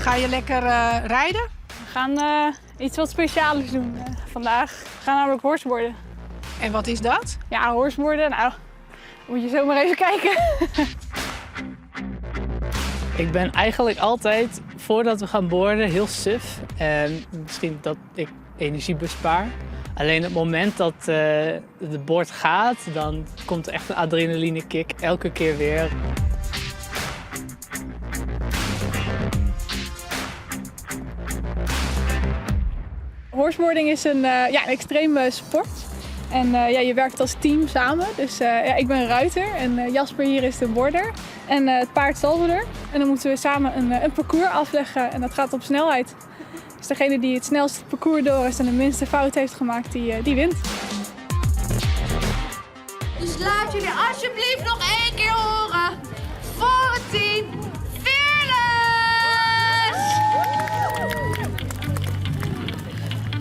Ga je lekker uh, rijden? We gaan uh, iets wat speciaals doen uh, vandaag. We gaan namelijk horseboarden. En wat is dat? Ja, horseboarden. Nou, moet je zo maar even kijken. Ik ben eigenlijk altijd, voordat we gaan boarden, heel suf. En misschien dat ik energie bespaar. Alleen het moment dat de board gaat, dan komt er echt een adrenaline kick elke keer weer. Horseboarding is een, ja, een extreme sport. En ja, je werkt als team samen. Dus ja, ik ben ruiter en Jasper hier is de boarder. En het paard Salvador. En dan moeten we samen een parcours afleggen en dat gaat op snelheid. Dus degene die het snelst het parcours door is en de minste fout heeft gemaakt, die wint. Dus laat jullie alsjeblieft nog één keer horen voor het team Fearless!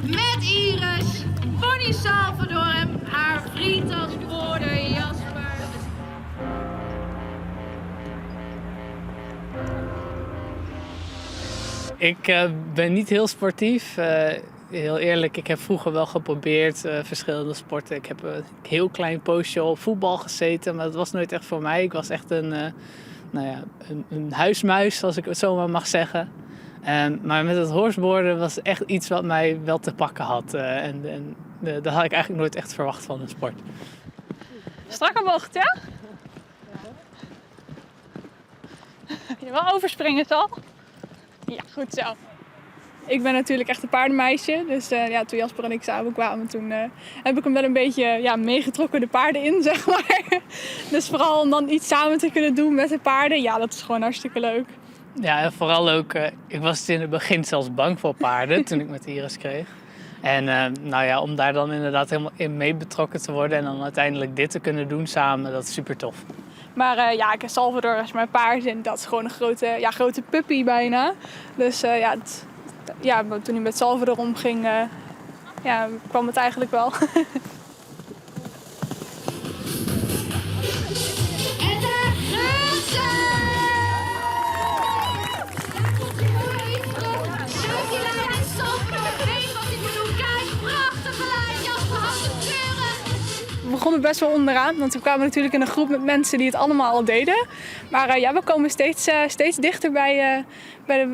Met Iris, Bonnie Salvador en haar vriend als boarder Jasper. Ik ben niet heel sportief. Heel eerlijk, ik heb vroeger wel geprobeerd verschillende sporten. Ik heb een heel klein poosje op voetbal gezeten, maar dat was nooit echt voor mij. Ik was echt nou ja, een huismuis, als ik het zo maar mag zeggen. Maar met het horseboarden was echt iets wat mij wel te pakken had. En dat had ik eigenlijk nooit echt verwacht van een sport. Strakke bocht, ja? Je wil overspringen, Sal? Ja, goed zo. Ik ben natuurlijk echt een paardenmeisje. Dus ja, toen Jasper en ik samen kwamen, toen heb ik hem wel een beetje, ja, meegetrokken de paarden in, zeg maar. Dus vooral om dan iets samen te kunnen doen met de paarden, ja, dat is gewoon hartstikke leuk. Ja, en vooral ook, ik was in het begin zelfs bang voor paarden toen ik met Iris kreeg. En nou ja, om daar dan inderdaad helemaal in mee betrokken te worden en dan uiteindelijk dit te kunnen doen samen, dat is super tof. Maar ja, Salvador is mijn paard en dat is gewoon een grote, ja, grote puppy bijna. Dus ja, ja, toen hij met Salvador omging, ja, kwam het eigenlijk wel. En daar gaat ze! Daar komt hij mooi terug. Schuift die lijn en Salvador weet wat hij moet doen. Kijk, prachtige lijn. Jasper houdt het keurig. We begonnen best wel onderaan, want we kwamen natuurlijk in een groep met mensen die het allemaal al deden. Maar ja, we komen steeds dichter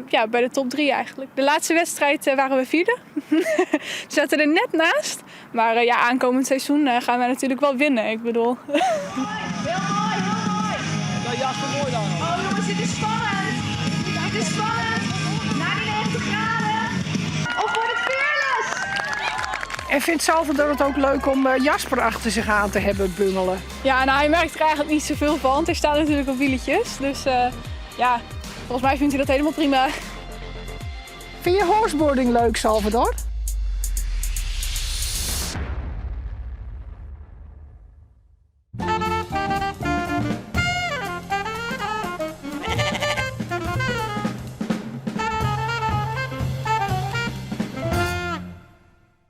ja, bij de top 3 eigenlijk. De laatste wedstrijd waren we vierde. We zaten er net naast. Maar ja, aankomend seizoen gaan wij natuurlijk wel winnen. Ik bedoel. Heel mooi, heel mooi. Ja, Jasper, mooi dan. Oh jongens, dit is spannend. Dit is spannend. Na die 90 graden. Of wordt het Fearless? En vindt Salvador het ook leuk om Jasper achter zich aan te hebben bungelen? Ja, nou, hij merkt er eigenlijk niet zoveel van, want hij staat natuurlijk op wieletjes. Dus ja, volgens mij vindt hij dat helemaal prima. Vind je horseboarding leuk, Salvador?